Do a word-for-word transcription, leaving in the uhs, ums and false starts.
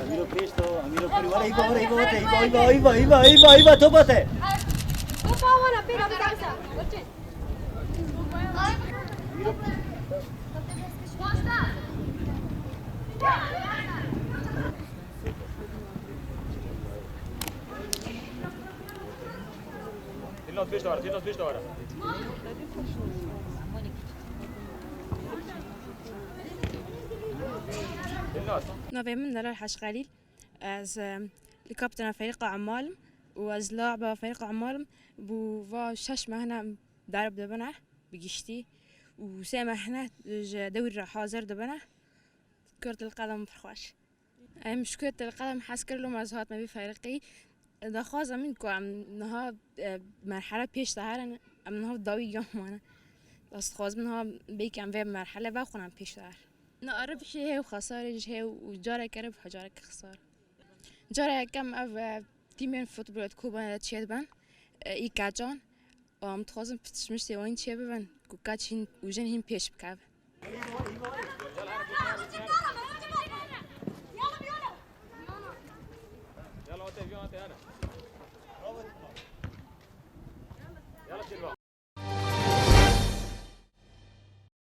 Amîro pêş de, Amîro kurî, were, îva, were, îva, were, îva, îva, top ate. Dilnaz pêş de were, Dilnaz pêş de were. Dilnaz. Navê min Delal Hec Xelîl. Ez, em, li kaptena ferîqa Emal im û ez laeba ferîqa Emal im. Bû va şeş mehine em derb dibine bi giştî û sê mehine ji dewrî re hazir dibine. Kurt el Qedem pir xweş. Em ji Kurt el Qedem hez kir, loma ez hatime vî ferîqî. Daxwaza min ku em niha, e, merhele pêş de herin, em niha dawî giyan mane. Ez dixwazim niha belkî em vê merhele vexwin em pêş de her. Na Ribhî hê û xesarê jî hê û careke ribh û careke xesar. Cara yekem ev, e, tîmên futbolê di Kobanê de çêdibin, e, î keçan. Em dixwazin piştmiştê wan çêbibin ku keç hîn û jin hîn pêş bikevin.